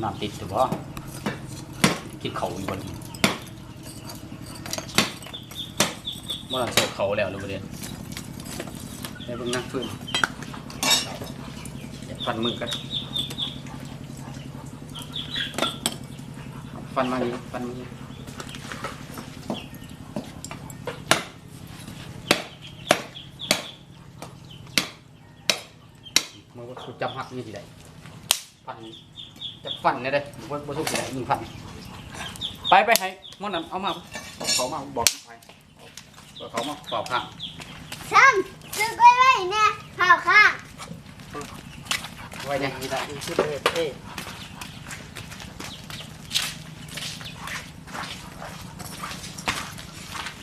ນ້ຳຕິດຢູ່ບໍ່? ກິນເຂົ້າຢູ່ບໍ່ນີ້? ບໍ່ທັນໃສ່ເຂົ້າແລ້ວຫຼືບໍ່ເດ? ໄປເບິ່ງນາງຟືນ ຟັນມືກັນ ຟັນມານີ້ ຟັນມານີ້. ເມື່ອວ່າກູຈັບຫັກນີ້ຊິໄດ້ ຟັນ ຈັກຟັນແດ່ເດ້ ບໍ່ ບໍ່ສຸກຊິໄດ້ຍິງຟັນ. ໄປ ໄປໃຫ້ໝໍນັ້ນເອົາມາ ເຂົ້າມາບອກໄປ ເຂົ້າມາເຝົ້າຂ້າງ ຊ້ຳ ສຸກໄວໆແດ່ ເຝົ້າຂ້າງ ໄວແດ່ ນີ້ລະ ອີກຊຸດເລີຍ ເອີ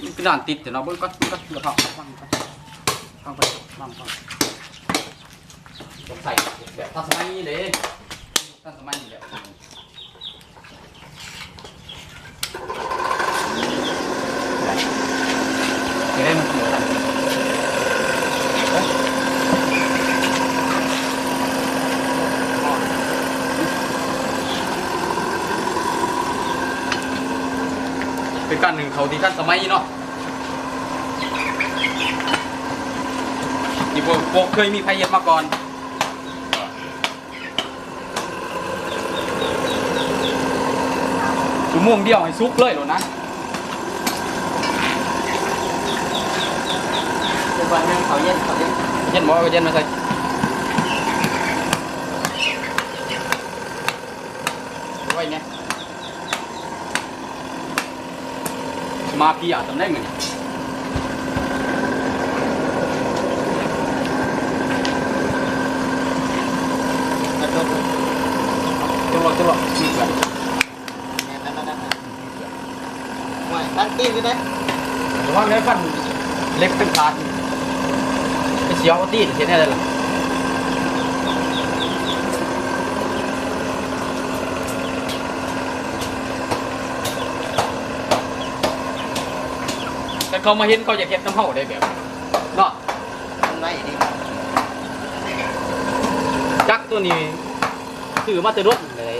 ມັນຄືນອນຕິດແຕ່ເນາະ ເບິ່ງກ່ອນ ເບິ່ງກ່ອນ ເບິ່ງກ່ອນ ເບິ່ງກ່ອນ ເບິ່ງກ່ອນ ເບິ່ງກ່ອນ. ຕ້ອງໃສ່ແບບທັນສະໄໝເດ້ ທັນສະໄໝແບບ ຈະໄດ້ມັນເສຍກັນ ເປັນການໜຶ້ງເຂົ້າທີ່ທັນສະໄໝເນາະ. ທີ່ບໍ່ ບໍ່ເຄີຍມີໃຜເຮັດມາກ່ອນ ຊົ່ວໂມງດຽວໃຫ້ສຸກເລີຍໂລດນະ. ເປັນວັນໜຶ່ງເຂົ້າເຢັນ ເຂົ້າເຢັນ ເຢັນບໍ່? ເອົາເຢັນມາໃສ່ ໄວ້ແດ່. ມາເພຍສ່ຳໃດມື້ນີ້ ຕົວະ ຕົວະ ມືເພື່ອນ ແມ່ນແລ້ວນະ ໂອ້ຍ ຕັດຕີນຢູ່ເດ້ ລະວັງເດີ ຟັນເລັບເປັນຂາດ ໄປສຽວເອົາຕີນ ເຮັດແນວໃດລະ? ຄັນເຂົາມາເຫັນ ເຂົາຢາກເຮັດນຳເຮົາໄດ໋ແບບເນາະ ມັນໄວດີ. ຈັກໂຕນີ້ຊື້ມາແຕ່ດົນແລ້ວເດ້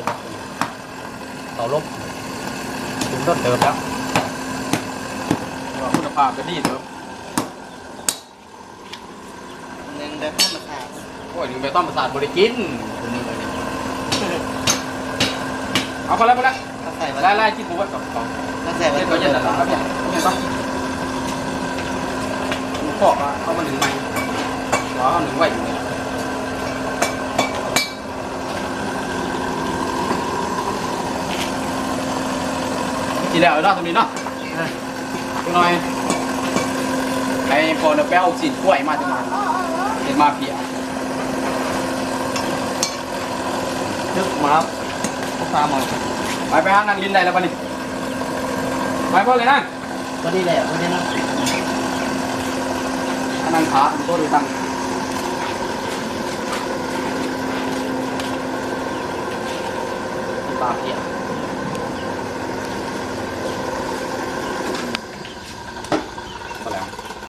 ເຂົ້າລົບ ດົນເຕີບແລ້ວ ແຕ່ວ່າຄຸນນະພາບກໍດີເຕີບ. ໜຶ່ງແບບທຳມະຊາດ ໂອ້ຍ ໜຶ່ງແບບທຳມະຊາດບໍ່ໄດ້ກິນ ເອົາ ພໍແລ້ວ ພໍແລ້ວ ເອົາໃສ່ໄວ້ ໄລ່ໆ ກິນບໍ່ເບິດດອກ ເອົາໃສ່ໄວ້ ເຮັດບໍ່ເຢັນແລ້ວ ເອົາເອົາເອົາ ພໍກໍເອົາມາໜຶ້ງໃໝ່ ເອົາໜຶ້ງໄວ້ຢູ່ນີ້ ຊິແລ້ວເນາະ ສ່ຳນີ້ເນາະ. ຈັກໜ່ອຍ ໃຫ້ພໍ່ນະແປ້ວຊີ້ນກ້ວຍມາຈັກໜ່ອຍ ເຮັດມາເພຍ ຕຶກມາ ພວກຕາມມາ ໄປ ໄປຫານັ່ງຫຼິ້ນໄດ້ແລ້ວບັດນີ້ ໄປບໍ່ເລີຍນາງ ພໍດີແລ້ວ ພໍດີນະ ອັນນັ້ນຂາຕົວນີ້ຕັ້ງ